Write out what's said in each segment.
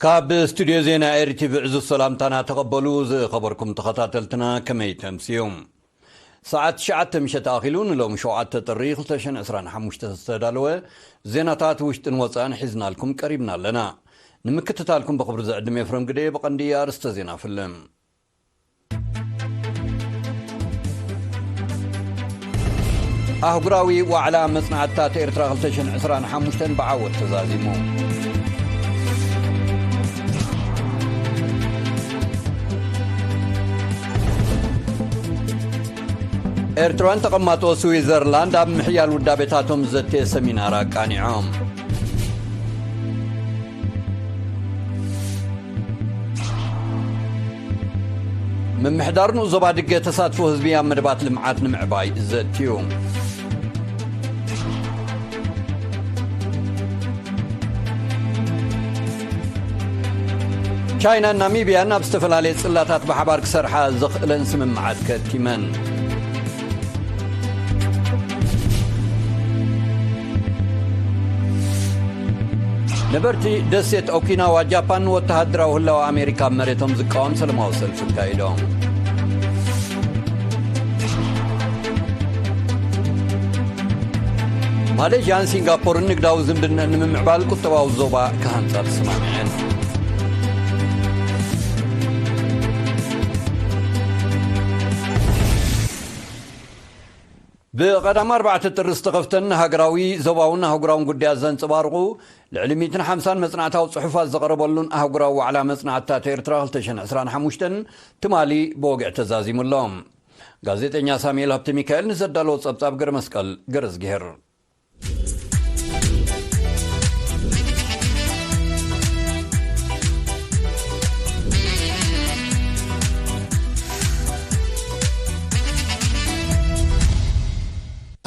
ካብ ስቱድዮ ዜና ኤሪቲቪ ዕዙዝ ሰላምታና ተቐበሉ። ዝኸበርኩም ተኸታተልትና፣ ከመይ ተምስዩ? ሰዓት ትሽዓተ ምሸት ኣኺሉ፣ ንሎም ሸውዓተ ጥሪ ክልተ ሽሕን ዕስራን ሓሙሽተን ዝተዳለወ ዜናታት ውሽጥን ወጻእን ሒዝናልኩም ቀሪብና ኣለና። ንምክትታልኩም ብኽብሪ ዝዕድም ኤፍረም ግደ። ብቐንዲ ኣርእስተ ዜና ፍልም። ኣህጉራዊ ዋዕላ መጽናዕትታት ኤርትራ ክልተ ሽሕን ዕስራን ሓሙሽተን ብዓወት ተዛዚሙ። ኤርትራውያን ተቐማጦ ስዊዘርላንድ ኣብ ምሕያል ውዳቤታቶም ዘተ ሰሚናር ኣቃኒዖም። ምምሕዳር ንኡስ ዞባ ድገ ተሳትፎ ህዝቢ ኣብ መደባት ልምዓት ንምዕባይ ዘትዩ። ቻይናን ናሚብያን ኣብ ዝተፈላለየ ጽላታት ብሓባር ክሰርሓ ዘኽእለን ስምምዓት ከቲመን። ነበርቲ ደሴት ኦኪናዋ ጃፓን፣ ወተሃደራዊ ህላወ ኣሜሪካ ኣብ መሬቶም ዝቃወም ሰላማዊ ሰልፊ ኣካይዶም። ማሌዥያን ሲንጋፖርን ንግዳዊ ዝምድነአን ንምምዕባል ቁጠባዊ ዞባ ክሃንጻ ተሰማሚዐን። ብቐዳም ኣርባዕተ ጥሪ ዝተኸፍተን ሃገራዊ፣ ዞባውን ኣህጉራውን ጉዳያት ዘንጸባርቑ ልዕሊ ሚእትን ሓምሳን መጽናዕታዊ ጽሑፋት ዝቐረበሉን ኣህጉራዊ ዋዕላ መጽናዕትታት ኤርትራ ክልተ ሽሕን ዕስራን ሓሙሽተን ትማሊ ብወግዒ ተዛዚሙ ኣሎ። ጋዜጠኛ ሳሙኤል ሃብተ ሚካኤል ንዘዳለዎ ጸብጻብ ገረ መስቀል ገረዝግሄር።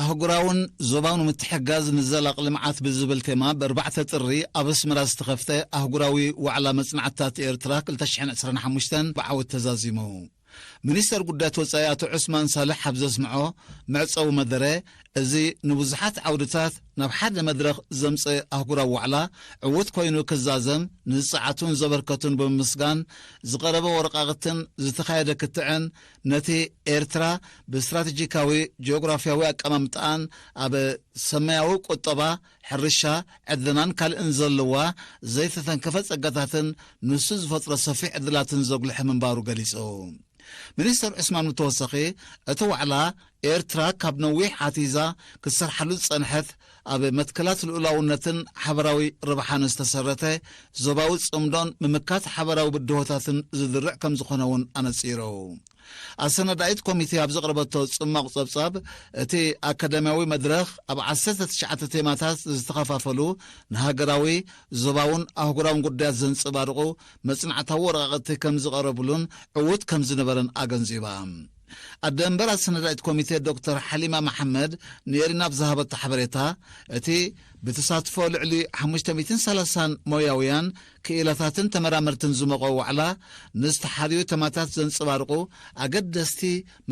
ኣህጉራውን ዞባውን ምትሕጋዝ ንዘላቕ ልምዓት ብዝብል ቴማ ብኣርባዕተ ጥሪ ኣብ ኣስመራ ዝተኸፍተ ኣህጉራዊ ዋዕላ መጽናዕትታት ኤርትራ ክልተ ሽሕን ዕስራን ሓሙሽተን ብዓወት ተዛዚሙ። ሚኒስተር ጉዳያት ወጻኢ ኣቶ ዑስማን ሳልሕ ኣብ ዘስምዖ መዕጸዊ መደረ፣ እዚ ንብዙሓት ዓውድታት ናብ ሓደ መድረኽ ዘምጽእ ኣህጉራዊ ዋዕላ ዕዉት ኮይኑ ክዛዘም፣ ንዝጸዓቱን ዘበርከቱን ብምምስጋን፣ ዝቐረበ ወረቓቕትን ዝተኻየደ ክትዕን ነቲ ኤርትራ ብስትራተጂካዊ ጂኦግራፍያዊ ኣቀማምጣኣን ኣብ ሰማያዊ ቁጠባ፣ ሕርሻ፣ ዕድልናን ካልእን ዘለዋ ዘይተተንከፈ ጸጋታትን ንሱ ዝፈጥሮ ሰፊሕ ዕድላትን ዘጉልሐ ምንባሩ ገሊጹ። ሚኒስተር ዑስማን ብተወሳኺ፣ እቲ ዋዕላ ኤርትራ ካብ ነዊሕ ኣትሒዛ ክትሰርሓሉ ዝጸንሐት ኣብ መትከላት ልኡላውነትን ሓበራዊ ረብሓን ዝተሰረተ ዞባዊ ጽምዶን ምምካት ሓበራዊ ብድሆታትን ዝድርዕ ከም ዝኾነ እውን ኣነጺሩ። ኣሰናዳኢት ኮሚቴ ኣብ ዘቕረበቶ ጽማቕ ጸብጻብ፣ እቲ ኣካዳሚያዊ መድረኽ ኣብ ዓሰርተ ትሽዓተ ቴማታት ዝተኸፋፈሉ ንሃገራዊ፣ ዞባውን ኣህጉራውን ጉዳያት ዘንጸባርቑ መጽናዕታዊ ወረቓቕቲ ከም ዝቐረብሉን ዕዉት ከም ዝነበረን ኣገንዚባ። ኣደ መንበር ኣሰናዳኢት ኮሚቴ ዶክተር ሓሊማ መሓመድ ንኤሪና ኣብ ዝሃበቶ ሓበሬታ፣ እቲ ብተሳትፎ ልዕሊ ሓሙሽተ ሚእትን ሰላሳን ሞያውያን ክኢላታትን ተመራመርትን ዝመቐ ዋዕላ፣ ንዝተሓርዩ ተማታት ዘንጸባርቑ ኣገደስቲ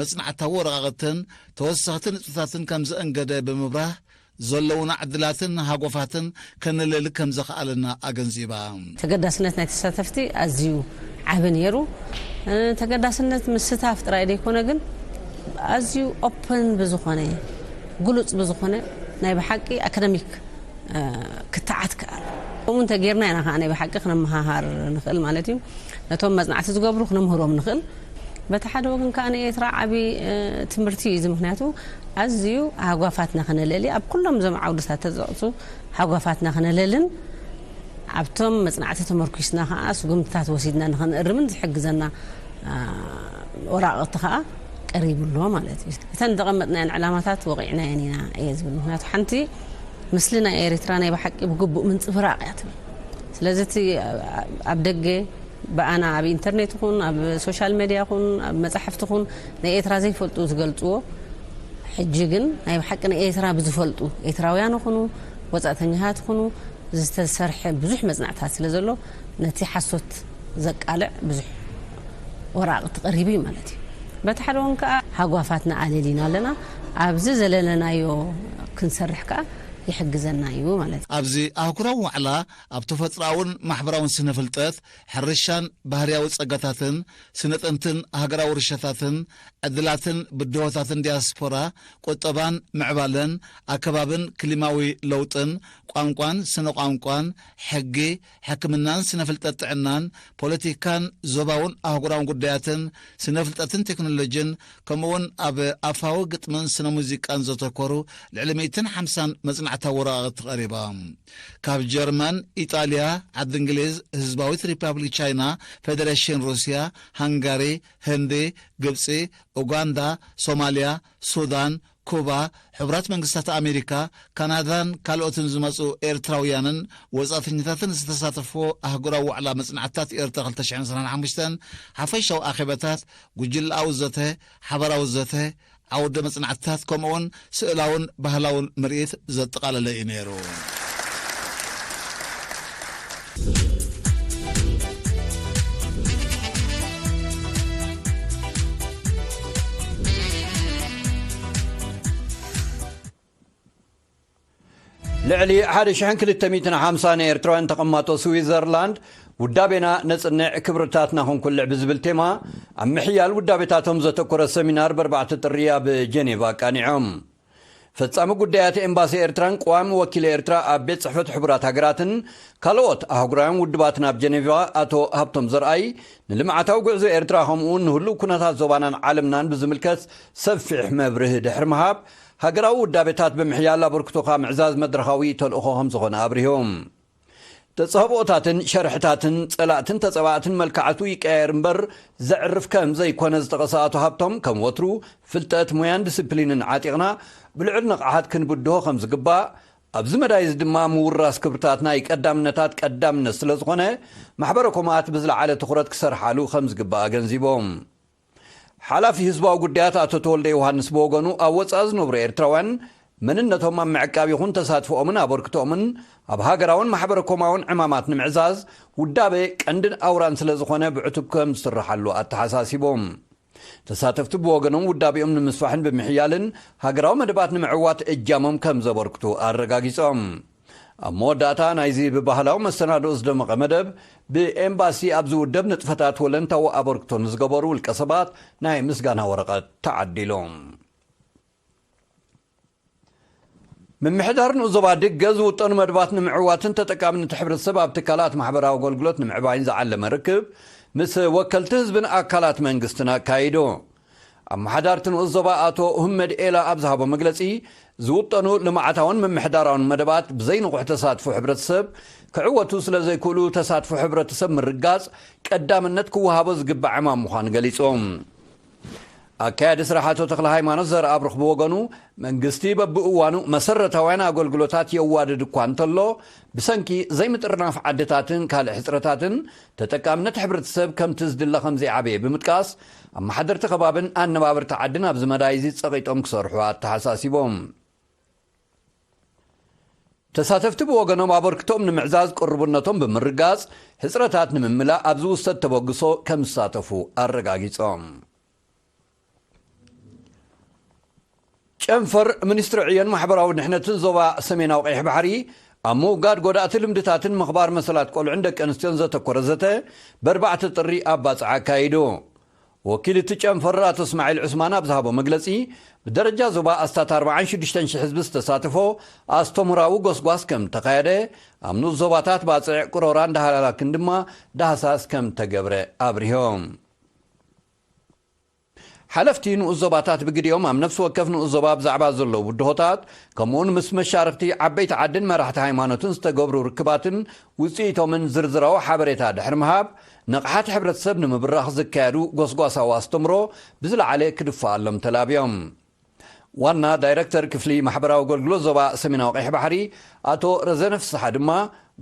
መጽናዕታዊ ወረቓቕትን ተወሰኽቲ ንጥፈታትን ከም ዘእንገደ ብምብራህ፣ ዘለዉና ዕድላትን ሃጎፋትን ከነለሊ ከም ዘኽኣለና ኣገንዚባ። ተገዳስነት ናይ ተሳተፍቲ ኣዝዩ ዓቢ ነይሩ። እ፣ ተገዳስነት ምስታፍ ጥራይ ዘይኮነ ግን፣ ኣዝዩ ኦፕን ብዝኾነ፣ ግሉጽ ብዝኾነ፣ ናይ ብሓቂ ኣካደሚክ፣ እ፣ ክትዓት ከኣ። ከምኡ እንተ ጌርና ኢና ከኣ ናይ ብሓቂ ክነመሃሃር ንኽእል ማለት እዩ። ነቶም መጽናዕቲ ዝገብሩ ክነምህሮም ንኽእል። በቲ ሓደ ወገን ከኣ ንኤርትራ ዓቢ፣ እ፣ ትምህርቲ እዩ። እዚ ምኽንያቱ ኣዝዩ ሃጓፋትና ከነለሊ፣ ኣብ ኩሎም እዞም ዓውድታት ተጠቕሱ ሃጓፋትና ከነለልን ኣብቶም መጽናዕቲ ተመርኩስና ከኣ ስጉምትታት ወሲድና ንኸንእርምን ዝሕግዘና፣ እ፣ ወራቕቲ ከኣ ቀሪቡ ኣሎ ማለት እዩ። እተን ዘቐመጥናየን ዕላማታት ወቒዕናየን ኢና እየ ዝብል። ምኽንያቱ ሓንቲ ምስሊ ናይ ኤርትራ ናይ ብሓቂ ብግቡእ ምንጽብራቕ እያ ትብል። ስለዚ እቲ ኣብ ደገ ብኣና ኣብ ኢንተርኔት ይኹን ኣብ ሶሻል ሜድያ ይኹን ኣብ መጻሕፍቲ ይኹን ናይ ኤርትራ ዘይፈልጡ ዝገልጽዎ፣ ሕጂ ግን ናይ ብሓቂ ናይ ኤርትራ ብዝፈልጡ ኤርትራውያን ይኹኑ ወጻእተኛታት ይኹኑ ዝተሰርሐ ብዙሕ መጽናዕትታት ስለ ዘሎ፣ ነቲ ሓሶት ዘቃልዕ ብዙሕ ወራቕቲ ቀሪቡ እዩ ማለት እዩ። በቲ ሓደ ወገን ከኣ ሃጓፋትና ኣለሊና ኣለና። ኣብዚ ዘለናዮ ክንሰርሕ ከኣ ይሕግዘና እዩ ማለት እዩ። ኣብዚ ኣህጉራዊ ዋዕላ ኣብ ተፈጥሮኣውን ማሕበራውን ስነ ፍልጠት፣ ሕርሻን ባህርያዊ ጸጋታትን፣ ስነ ጥንትን ሃገራዊ ውርሻታትን፣ ዕድላትን ብድሆታትን ዲያስፖራ፣ ቁጠባን ምዕባለን፣ ኣከባብን ክሊማዊ ለውጥን፣ ቋንቋን ስነ ቋንቋን፣ ሕጊ፣ ሕክምናን ስነ ፍልጠት ጥዕናን፣ ፖለቲካን ዞባውን ኣህጉራውን ጉዳያትን፣ ስነ ፍልጠትን ቴክኖሎጂን፣ ከምኡውን ኣብ ኣፋዊ ግጥምን ስነ ሙዚቃን ዘተኮሩ ልዕሊ ሚእትን ሓምሳን መጽናዕታዊ ወረቓቕቲ ቀሪቦም። ካብ ጀርመን፣ ኢጣልያ፣ ዓዲ እንግሊዝ፣ ህዝባዊት ሪፓብሊክ ቻይና፣ ፌደሬሽን ሩስያ፣ ሃንጋሪ፣ ህንዲ፣ ግብጺ፣ ኡጋንዳ፣ ሶማልያ፣ ሱዳን፣ ኩባ፣ ሕቡራት መንግስታት ኣሜሪካ፣ ካናዳን ካልኦትን ዝመጹ ኤርትራውያንን ወጻእተኛታትን ዝተሳተፍዎ ኣህጉራዊ ዋዕላ መጽናዕትታት ኤርትራ ክልተ ሽሕን ዕስራን ሓሙሽተን ሓፈሻዊ ኣኼባታት፣ ጉጅለኣዊ ዘተ፣ ሓባራዊ ዘተ፣ ዓውደ መጽናዕትታት፣ ከምኡውን ስእላውን ባህላውን ምርኢት ዘጠቓለለ እዩ ነይሩ። ልዕሊ ሓደ ሽሕን ክልተ ሚእትን ሓምሳን ኤርትራውያን ተቐማጦ ስዊዘርላንድ፣ ውዳቤና ነጽንዕ፣ ክብርታትና ክንኩልዕ ብዝብል ቴማ፣ ኣብ ምሕያል ውዳቤታቶም ዘተኮረ ሰሚናር ብኣርባዕተ ጥሪ ኣብ ጀኔቫ ኣቃኒዖም። ፈጻሚ ጉዳያት ኤምባሲ ኤርትራን ቀዋሚ ወኪል ኤርትራ ኣብ ቤት ጽሕፈት ሕቡራት ሃገራትን ካልኦት ኣህጉራውያን ውድባትን ኣብ ጀኔቫ፣ ኣቶ ሃብቶም ዘርኣይ፣ ንልምዓታዊ ጉዕዞ ኤርትራ ከምኡውን ንህሉው ኩነታት ዞባናን ዓለምናን ብዝምልከት ሰፊሕ መብርሂ ድሕሪ ምሃብ፣ ሃገራዊ ውዳቤታት ብምሕያል ኣበርክቶኻ ምዕዛዝ መድረኻዊ ተልእኾ ከም ዝኾነ ኣብሪሆም። ተጻብኦታትን ሸርሕታትን ጸላእትን ተጸባእትን መልክዓቱ ይቀያየር እምበር ዘዕርፍ ከም ዘይኮነ ዝጠቐሰ ኣቶ ሃብቶም፣ ከም ወትሩ ፍልጠት፣ ሞያን ዲስፕሊንን ዓጢቕና ብልዑል ንቕሓት ክንብድሆ ከም ዝግባእ፣ ኣብዚ መዳይ እዚ ድማ ምውራስ ክብርታት ናይ ቀዳምነታት ቀዳምነት ስለ ዝኾነ፣ ማሕበረ ኮማት ብዝለዓለ ትኹረት ክሰርሓሉ ከም ዝግባእ ኣገንዚቦም። ሓላፊ ህዝባዊ ጉዳያት ኣቶ ተወልደ ዮሃንስ ብወገኑ፣ ኣብ ወጻኢ ዝነብሩ ኤርትራውያን መንነቶም ኣብ ምዕቃብ ይኹን ተሳትፎኦምን ኣበርክቶኦምን ኣብ ሃገራውን ማሕበረ ኮማውን ዕማማት ንምዕዛዝ ውዳቤ ቀንድን ኣውራን ስለ ዝኾነ ብዕቱብ ከም ዝስርሓሉ ኣተሓሳሲቦም። ተሳተፍቲ ብወገኖም ውዳቤኦም ንምስፋሕን ብምሕያልን ሃገራዊ መደባት ንምዕዋት እጃሞም ከም ዘበርክቱ ኣረጋጊጾም። ኣብ መወዳእታ ናይዚ ብባህላዊ መሰናድኦ ዝደመቐ መደብ፣ ብኤምባሲ ኣብ ዝውደብ ንጥፈታት ወለንታዊ ኣበርክቶ ንዝገበሩ ውልቀ ሰባት ናይ ምስጋና ወረቐት ተዓዲሉ። ምምሕዳር ንኡስ ዞባ ድገ ዝውጠኑ መደባት ንምዕዋትን ተጠቃምነት ሕብረተሰብ ኣብ ትካላት ማሕበራዊ ኣገልግሎት ንምዕባይን ዝዓለመ ርክብ ምስ ወከልቲ ህዝብን ኣካላት መንግስትን ኣካይዱ። ኣመሓዳርቲ ንኡስ ዞባ ኣቶ ሁመድ ኤላ ኣብ ዝሃቦ መግለጺ፣ ዝውጠኑ ልምዓታውን ምምሕዳራውን መደባት ብዘይንቑሕ ተሳትፎ ሕብረተሰብ ክዕወቱ ስለ ዘይክእሉ፣ ተሳትፎ ሕብረተሰብ ምርጋጽ ቀዳምነት ክወሃቦ ዝግባእ ዕማም ምዃኑ ገሊጾም። ኣካያዲ ስራሕ ኣቶ ተኽለ ሃይማኖት ዘርኣብሩኽ ብወገኑ፣ መንግስቲ በብእዋኑ መሰረታውያን ኣገልግሎታት የዋድድ እኳ እንተሎ፣ ብሰንኪ ዘይምጥርናፍ ዓድታትን ካልእ ሕጽረታትን ተጠቃምነት ሕብረተሰብ ከምቲ ዝድለ ከም ዘይዓበየ ብምጥቃስ፣ ኣመሓደርቲ ከባብን ኣነባበርቲ ዓድን ኣብዚ መዳይ እዚ ጸቒጦም ክሰርሑ ኣተሓሳሲቦም። ተሳተፍቲ ብወገኖም ኣበርክቶኦም ንምዕዛዝ ቅርቡነቶም ብምርጋጽ፣ ሕጽረታት ንምምላእ ኣብ ዝውሰድ ተበግሶ ከም ዝሳተፉ ኣረጋጊጾም። ጨንፈር ሚኒስትሪ ዕዮን ማሕበራዊ ድሕነትን ዞባ ሰሜናዊ ቀይሕ ባሕሪ፣ ኣብ ምውጋድ ጎዳእቲ ልምድታትን ምኽባር መሰላት ቆልዑን ደቂ ኣንስትዮን ዘተኮረ ዘተ ብኣርባዕተ ጥሪ ኣብ ባጽዕ ኣካይዱ። ወኪል እቲ ጨንፈር ኣቶ እስማዒል ዑስማን ኣብ ዝሃቦ መግለጺ፣ ብደረጃ ዞባ ኣስታት ኣርባዓን ሽዱሽተን ሽሕ ህዝቢ ዝተሳተፎ ኣስተምህራዊ ጎስጓስ ከም ተኻየደ፣ ኣብ ንኡስ ዞባታት ባጽዕ፣ ቅሮራን ዳህላላክን ድማ ዳህሳስ ከም ተገብረ ኣብሪሆም። ሓለፍቲ ንኡስ ዞባታት ብግዲኦም ኣብ ነፍሲ ወከፍ ንኡስ ዞባ ብዛዕባ ዘለዉ ብድሆታት፣ ከምኡውን ምስ መሻርኽቲ ዓበይቲ ዓድን መራሕቲ ሃይማኖትን ዝተገብሩ ርክባትን ውጽኢቶምን ዝርዝራዊ ሓበሬታ ድሕሪ ምሃብ፣ ንቕሓት ሕብረተሰብ ንምብራኽ ዝካየዱ ጎስጓሳዊ ኣስተምሮ ብዝለዓለ ክድፈኣሎም ተላብዮም። ዋና ዳይረክተር ክፍሊ ማሕበራዊ ኣገልግሎት ዞባ ሰሜናዊ ቀይሕ ባሕሪ ኣቶ ረዘነ ፍስሓ ድማ፣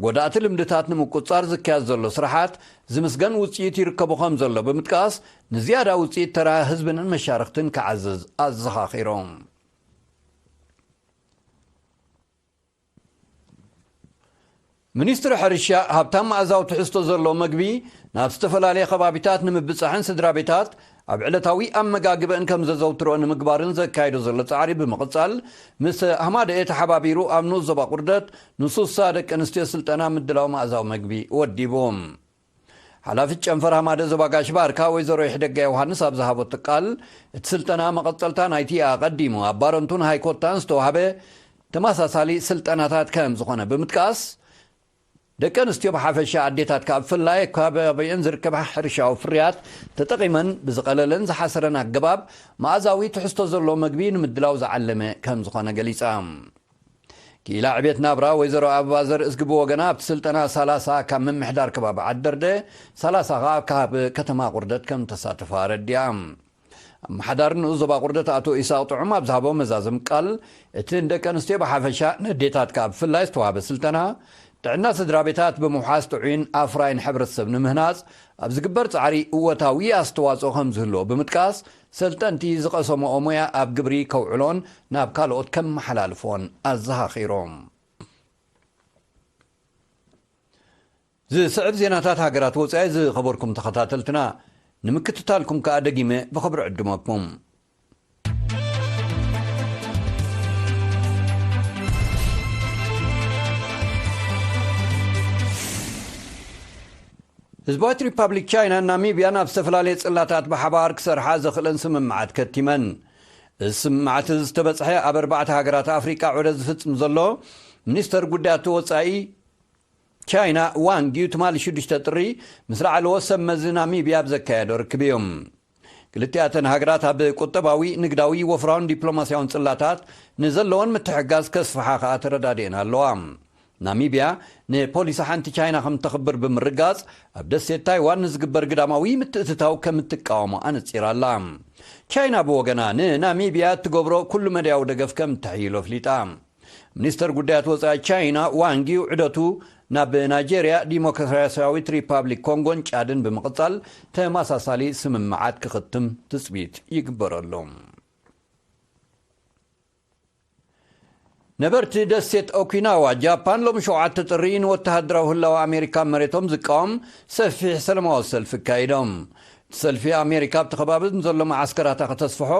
ጎዳእቲ ልምድታት ንምቁጽጻር ዝካየድ ዘሎ ስራሓት ዝምስገን ውጽኢት ይርከቦ ከም ዘሎ ብምጥቃስ፣ ንዝያዳ ውጽኢት ተራ ህዝብን መሻርኽትን ክዓዝዝ ኣዘኻኺሮም። ሚኒስትሪ ሕርሻ፣ ሃብታም መኣዛዊ ትሕዝቶ ዘለዎ መግቢ፣ ናብ ዝተፈላለየ ከባቢታት ንምብጻሕን ስድራ ቤታት ኣብ ዕለታዊ ኣመጋግበን ከም ዘዘውትሮ ንምግባርን ዘካየዶ ዘሎ ጻዕሪ ብምቕጻል፣ ምስ ሃማደኤ ተሓባቢሩ ኣብ ንኡስ ዞባ ቁርደት ንሱሳ ደቂ ኣንስትዮ ስልጠና ምድላው መኣዛዊ መግቢ ወዲቡ። ሓላፊት ጨንፈር ሃማደ ዞባ ጋሽ ባርካ ወይዘሮ ይሕደጋ ዮሃንስ ኣብ ዝሃቦት ቃል፣ እቲ ስልጠና መቐጸልታ ናይቲ ኣቐዲሙ ኣብ ባረንቱን ሃይኮታን ዝተዋህበ ተመሳሳሊ ስልጠናታት ከም ዝኾነ ብምጥቃስ፣ ደቂ ኣንስትዮ ብሓፈሻ ኣዴታት ካብ ብፍላይ ከባቢአን ዝርከባ ሕርሻዊ ፍርያት ተጠቒመን ብዝቐለለን ዝሓሰረን ኣገባብ መኣዛዊ ትሕዝቶ ዘለዎ መግቢ ንምድላው ዝዓለመ ከም ዝኾነ ገሊጻ። ክኢላ ዕቤት ናብራ ወይዘሮ ኣበባ ዘርእዝጊ ብወገና ኣብቲ ስልጠና ሰላሳ ካብ ምምሕዳር ከባቢ ዓደርደ፣ ሰላሳ ከኣ ካብ ከተማ ቁርደት ከም ተሳተፋ ኣረዲኣ። ኣመሓዳሪ ንኡስ ዞባ ቁርደት ኣቶ ኢሳቕ ጥዑም ኣብ ዝሃቦ መዛዘም ቃል፣ እቲ ንደቂ ኣንስትዮ ብሓፈሻ ነዴታት ከኣ ብፍላይ ዝተዋህበ ስልጠና ጥዕና ስድራ ቤታት ብምውሓስ ጥዑይን ኣፍራይን ሕብረተሰብ ንምህናጽ ኣብ ዝግበር ጻዕሪ እወታዊ ኣስተዋጽኦ ከም ዝህልዎ ብምጥቃስ፣ ሰልጠንቲ ዝቐሰምኦ ሞያ ኣብ ግብሪ ከውዕሎን ናብ ካልኦት ከመሓላልፎን ኣዘኻኺሮም። ዝስዕብ ዜናታት ሃገራት ወጻኢ ዝኸበርኩም ተኸታተልትና ንምክትታልኩም ከኣ ደጊመ ብኽብሪ ዕድመኩም። ህዝባዊት ሪፓብሊክ ቻይናን ናሚብያን ኣብ ዝተፈላለየ ጽላታት ብሓባር ክሰርሓ ዘኽእለን ስምምዓት ከቲመን። እዚ ስምምዓት እዚ ዝተበጽሐ ኣብ ኣርባዕተ ሃገራት ኣፍሪቃ ዑደት ዝፍጽም ዘሎ ሚኒስተር ጉዳያት ወጻኢ ቻይና ዋንግ ዩ ትማሊ ሽዱሽተ ጥሪ ምስ ላዕለዎት ሰብ መዚ ናሚብያ ኣብ ዘካየዶ ርክብ እዩ። ክልቲኣተን ሃገራት ኣብ ቁጠባዊ፣ ንግዳዊ፣ ወፍራውን ዲፕሎማስያውን ጽላታት ንዘለወን ምትሕጋዝ ከስፍሓ ከኣ ተረዳዲኤን ኣለዋ። ናሚብያ ንፖሊሲ ሓንቲ ቻይና ከም ተኽብር ብምርጋጽ፣ ኣብ ደሴት ታይዋን ንዝግበር ግዳማዊ ምትእትታው ከም እትቃወሞ ኣነጺራ ኣላ። ቻይና ብወገና ንናሚብያ እትገብሮ ኩሉ መዳያዊ ደገፍ ከም እተሕይሎ ኣፍሊጣ። ሚኒስተር ጉዳያት ወጻኢ ቻይና ዋንግ ዩ ዑደቱ ናብ ናይጄርያ፣ ዲሞክራሲያዊት ሪፓብሊክ ኮንጎን ጫድን ብምቕጻል ተመሳሳሊ ስምምዓት ክኽትም ትጽቢት ይግበረሉ። ነበርቲ ደሴት ኦኪናዋ ጃፓን ሎም ሸውዓተ ጥሪ ንወተሃደራዊ ህላወ ኣሜሪካ መሬቶም ዝቃወም ሰፊሕ ሰላማዊ ሰልፊ ኣካይዶም። እቲ ሰልፊ ኣሜሪካ ኣብቲ ከባቢ ንዘሎ መዓስከራታ ከተስፍሖ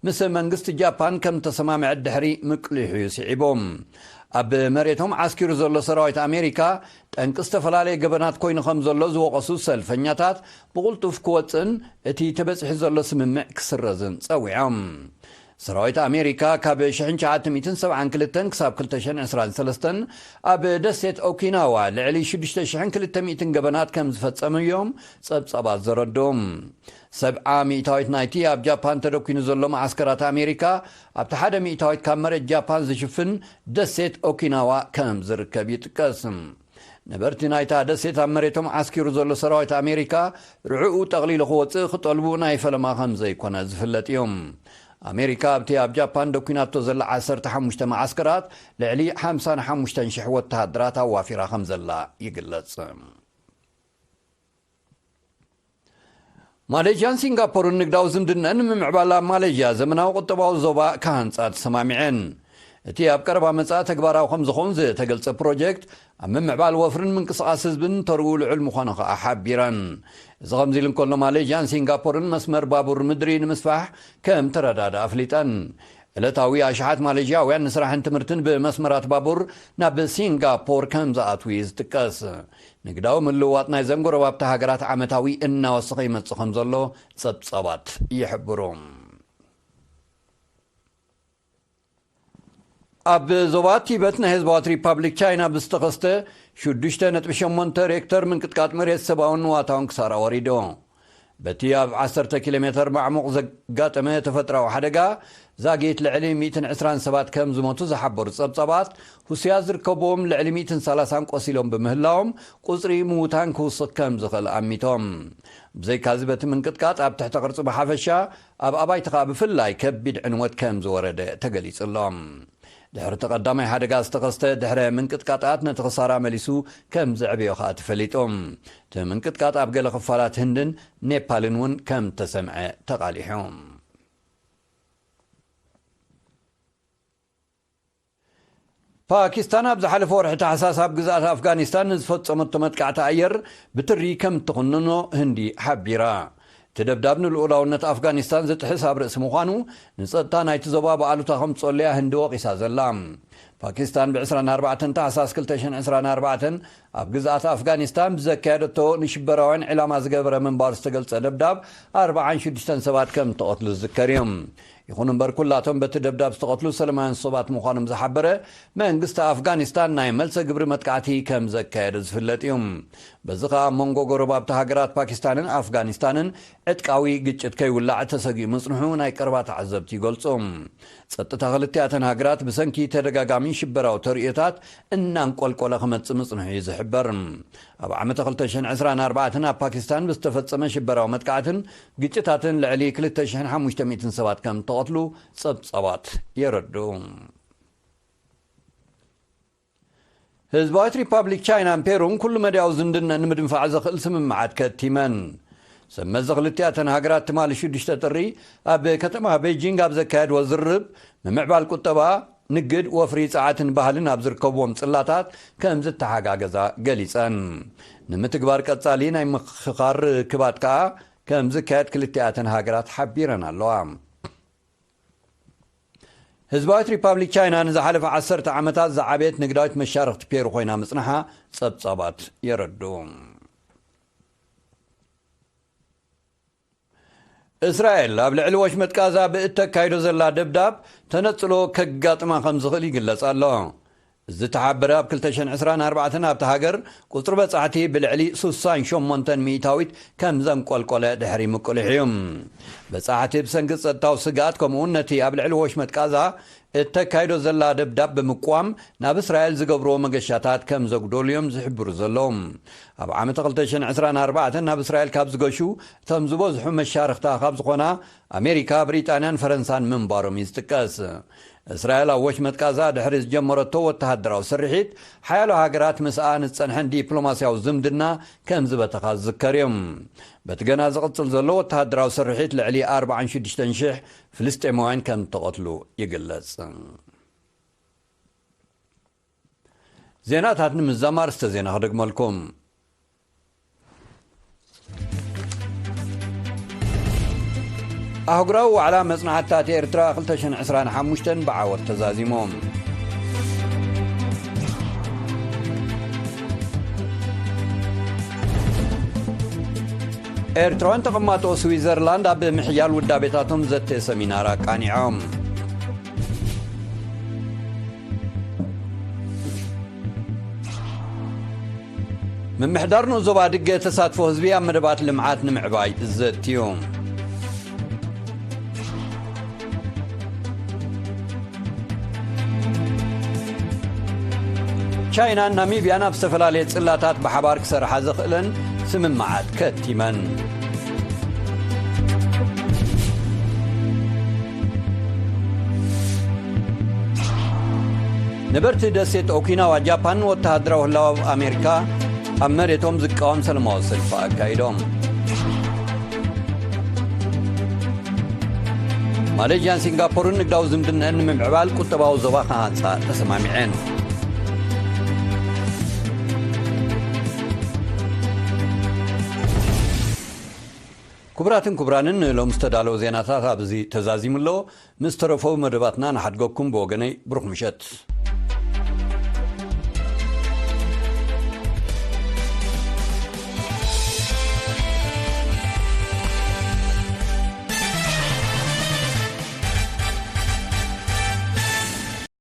ምስ መንግስቲ ጃፓን ከም ተሰማምዐት ድሕሪ ምቅሊሑ እዩ ስዒቡ። ኣብ መሬቶም ዓስኪሩ ዘሎ ሰራዊት ኣሜሪካ ጠንቂ ዝተፈላለየ ገበናት ኮይኑ ከም ዘሎ ዝወቐሱ ሰልፈኛታት ብቕልጡፍ ክወፅእን እቲ ተበፂሑ ዘሎ ስምምዕ ክስረዝን ፀዊዖም። ሰራዊት ኣሜሪካ ካብ ሽሕን ትሽዓተ ሚእትን ሰብዓን ክልተን ክሳብ ክልተ ሽሕን ዕስራን ሰለስተን ኣብ ደሴት ኦኪናዋ ልዕሊ ሽዱሽተ ሽሕን ክልተ ሚእትን ገበናት ከም ዝፈጸሙ እዮም ጸብጻባት ዘረድኡ። ሰብዓ ሚእታዊት ናይቲ ኣብ ጃፓን ተደኲኑ ዘሎ መዓስከራት ኣሜሪካ ኣብቲ ሓደ ሚእታዊት ካብ መሬት ጃፓን ዝሽፍን ደሴት ኦኪናዋ ከም ዝርከብ ይጥቀስ። ነበርቲ ናይታ ደሴት ኣብ መሬቶም ዓስኪሩ ዘሎ ሰራዊት ኣሜሪካ ርዕኡ ጠቕሊሉ ክወጽእ ክጠልቡ ናይ ፈለማ ከም ዘይኮነ ዝፍለጥ እዩ። ኣሜሪካ ኣብቲ ኣብ ጃፓን ደኲናቶ ዘላ ዓሰርተ ሓሙሽተ መዓስከራት ልዕሊ ሓምሳን ሓሙሽተን ሽሕ ወተሃደራት ኣዋፊራ ከም ዘላ ይግለጽ። ማሌዥያን ሲንጋፖርን ንግዳዊ ዝምድነን ንምምዕባል ኣብ ማሌዥያ ዘመናዊ ቁጠባዊ ዞባ ክሃንጻ ተሰማሚዐን። እቲ ኣብ ቀረባ መጻኢ ተግባራዊ ከም ዝኸውን ዝተገልጸ ፕሮጀክት ኣብ ምምዕባል ወፍርን ምንቅስቓስ ህዝብን ተርኡ ልዑል ምዃኑ ከኣ ሓቢረን። እዚ ከምዚ ኢሉ እንከሎ፣ ማሌዥያን ሲንጋፖርን መስመር ባቡር ምድሪ ንምስፋሕ ከም ተረዳዳ ኣፍሊጠን። ዕለታዊ ኣሽሓት ማሌዥያውያን ንስራሕን ትምህርትን ብመስመራት ባቡር ናብ ሲንጋፖር ከም ዝኣትዉ እዩ ዝጥቀስ። ንግዳዊ ምልውዋጥ ናይዘን ጎረባብቲ ሃገራት ዓመታዊ እናወሰኸ ይመጽእ ከም ዘሎ ጸብጻባት ይሕብሩ። ኣብ ዞባ ቲበት ናይ ህዝባዊት ሪፓብሊክ ቻይና ብዝተኸስተ ሽዱሽተ ነጥቢ ሸሞንተ ሬክተር ምንቅጥቃጥ መሬት ሰብኣውን ንዋታውን ክሳራ ወሪዱ። በቲ ኣብ ዓሰርተ ኪሎ ሜተር ማዕሙቕ ዘጋጠመ ተፈጥራዊ ሓደጋ ዛጊት ልዕሊ ሚእትን ዕስራን ሰባት ከም ዝሞቱ ዝሓበሩ ጸብጻባት፣ ህሱያት ዝርከብዎም ልዕሊ ሚእትን ሰላሳን ቆሲሎም ብምህላዎም፣ ቁጽሪ ምዉታን ክውስኽ ከም ዝኽእል ኣሚቶም። ብዘይካዚ በቲ ምንቅጥቃጥ ኣብ ትሕተ ቅርጺ ብሓፈሻ፣ ኣብ ኣባይቲ ከኣ ብፍላይ ከቢድ ዕንወት ከም ዝወረደ ተገሊጹ ኣሎ። ድሕሪ እቲ ቀዳማይ ሓደጋ ዝተኸስተ ድሕረ ምንቅጥቃጣት ነቲ ክሳራ መሊሱ ከም ዘዕበዮ ከኣ ተፈሊጡ። እቲ ምንቅጥቃጥ ኣብ ገለ ክፋላት ህንድን ኔፓልን እውን ከም ተሰምዐ ተቓሊሑ። ፓኪስታን ኣብ ዝሓለፈ ወርሒ ታሕሳስ ኣብ ግዝኣት ኣፍጋኒስታን ንዝፈጸመቶ መጥቃዕቲ ኣየር ብትሪ ከም እትኹንኖ ህንዲ ሓቢራ። እቲ ደብዳብ ንልኡላውነት ኣፍጋኒስታን ዝጥሕስ ኣብ ርእሲ ምዃኑ፣ ንጸጥታ ናይቲ ዞባ ብኣሉታ ከምጽኦሉ እያ ህንዲ ወቒሳ ዘላ። ፓኪስታን ብ ዕስራን ኣርባዕተን ታሕሳስ ክልተ ሽሕን ዕስራን ኣርባዕተን ኣብ ግዝኣት ኣፍጋኒስታን ብዘካየደቶ ንሽበራውያን ዕላማ ዝገበረ ምንባሩ ዝተገልጸ ደብዳብ ኣርባዓን ሽዱሽተን ሰባት ከም እተቐትሉ ዝዝከር እዩ። ይኹን እምበር፣ ኩላቶም በቲ ደብዳብ ዝተቐትሉ ሰለማውያን ሰባት ምዃኖም ዝሓበረ መንግስቲ ኣፍጋኒስታን፣ ናይ መልሰ ግብሪ መጥቃዕቲ ከም ዘካየደ ዝፍለጥ እዩ። በዚ ኸኣ፣ ኣብ መንጎ ጎረባብቲ ሃገራት ፓኪስታንን ኣፍጋኒስታንን ዕጥቃዊ ግጭት ከይውላዕ ተሰጊኡ ምጽንሑ ናይ ቀረባ ተዓዘብቲ ይገልጹ። ጸጥታ ክልቲኣተን ሃገራት ብሰንኪ ተደጋጋሚ ሽበራዊ ተርእዮታት እናንቆልቆለ ክመጽእ ምጽንሑ እዩ ዝሕበር። ኣብ ዓመተ ክልተ ሽሕን ዕስራን ኣርባዕተን ኣብ ፓኪስታን ብዝተፈጸመ ሽበራዊ መጥቃዕትን ግጭታትን ልዕሊ ክልተ ሽሕን ሓሙሽተ ሚእትን ሰባት ከም እተቐትሉ ጸብጻባት የረድኡ። ህዝባዊት ሪፓብሊክ ቻይናን ፔሩን ኩሉ መዳያዊ ዝምድና ንምድንፋዕ ዘኽእል ስምምዓት ከቲመን። ሰብ መዚ ክልቲኣተን ሃገራት ትማሊ ሽዱሽተ ጥሪ ኣብ ከተማ ቤጂንግ ኣብ ዘካየድዎ ዝርርብ፣ ምምዕባል ቁጠባ፣ ንግድ፣ ወፍሪ ጸዓትን ባህልን ኣብ ዝርከብዎም ጽላታት ከም ዝተሓጋገዛ ገሊጸን። ንምትግባር ቀጻሊ ናይ ምክኻር ርክባት ከኣ ከም ዝካየድ ክልቲኣተን ሃገራት ሓቢረን ኣለዋ። ህዝባዊት ሪፓብሊክ ቻይና ንዝሓለፈ ዓሰርተ ዓመታት ዝዓበየት ንግዳዊት መሻርኽቲ ፔሩ ኮይና ምጽንሓ ጸብጻባት የረድኡ። እስራኤል ኣብ ልዕሊ ወሽመጥ ጋዛ ብእተካይዶ ዘላ ደብዳብ ተነጽሎ ከጋጥማ ከም ዝኽእል ይግለጽ ኣሎ። እዚ ተሓበረ ኣብ ክልተ ሽሕን ዕስራን ኣርባዕተን ኣብታ ሃገር ቁጽሪ በጻሕቲ ብልዕሊ ሱሳን ሸሞንተን ሚእታዊት ከም ዘንቆልቆለ ድሕሪ ምቁልሕ እዩ። በጻሕቲ ብሰንኪ ጸጥታዊ ስግኣት፣ ከምኡውን ነቲ ኣብ ልዕሊ ወሽመጥ ጋዛ እተካይዶ ዘላ ደብዳብ ብምቋም፣ ናብ እስራኤል ዝገብርዎ መገሻታት ከም ዘጉደሉ እዮም ዝሕብሩ ዘለዉ። ኣብ ዓመተ ክልተ ሽሕን ዕስራን ኣርባዕተን ናብ እስራኤል ካብ ዝገሹ እቶም ዝበዝሑ መሻርኽታ ካብ ዝኾና ኣሜሪካ፣ ብሪጣንያን ፈረንሳን ምንባሮም እዩ ዝጥቀስ። እስራኤል ኣብ ወሽመጥ ጋዛ ድሕሪ ዝጀመረቶ ወተሃደራዊ ስርሒት፣ ሓያሎ ሃገራት ምስኣ ንዝጸንሐን ዲፕሎማስያዊ ዝምድና ከም ዝበተኻ ዝዝከር እዩ። በቲ ገና ዝቕጽል ዘሎ ወተሃደራዊ ስርሒት፣ ልዕሊ ኣርባዓን ሽዱሽተን ሽሕ ፍልስጤማውያን ከም እተቐትሉ ይግለጽ። ዜናታት ንምዝዛም ኣርእስተ ዜና ክደግመልኩም። ኣህጉራዊ ዋዕላ መጽናዕትታት ኤርትራ ክልተ ሽሕን ዕስራን ሓሙሽተን ብዓወት ተዛዚሞም። ኤርትራውያን ተቐማጦ ስዊዘርላንድ ኣብ ምሕያል ውዳቤታቶም ዘተ ሰሚናር ኣቃኒዖም። ምምሕዳር ንኡስ ዞባ ኣድገ ተሳትፎ ህዝቢ ኣብ መደባት ልምዓት ንምዕባይ ዘትዩ። ቻይናን ናሚብያን ኣብ ዝተፈላለየ ጽላታት ብሓባር ክሰርሓ ዘኽእለን ስምምዓት ከቲመን። ነበርቲ ደሴት ኦኪናዋ ጃፓን፣ ወተሃደራዊ ህላወ ኣሜሪካ ኣብ መሬቶም ዝቃወም ሰላማዊ ሰልፊ ኣካይዶም። ማሌዥያን ሲንጋፖርን ንግዳዊ ዝምድነአን ንምምዕባል ቁጠባዊ ዞባ ክሃንጻ ተሰማሚዐን። ክቡራትን ክቡራንን፣ ንሎም ዝተዳለወ ዜናታት ኣብዚ ተዛዚሙ ኣሎ። ምስ ተረፈው መደባትና ንሓድገኩም። ብወገነይ ብሩኽ ምሸት።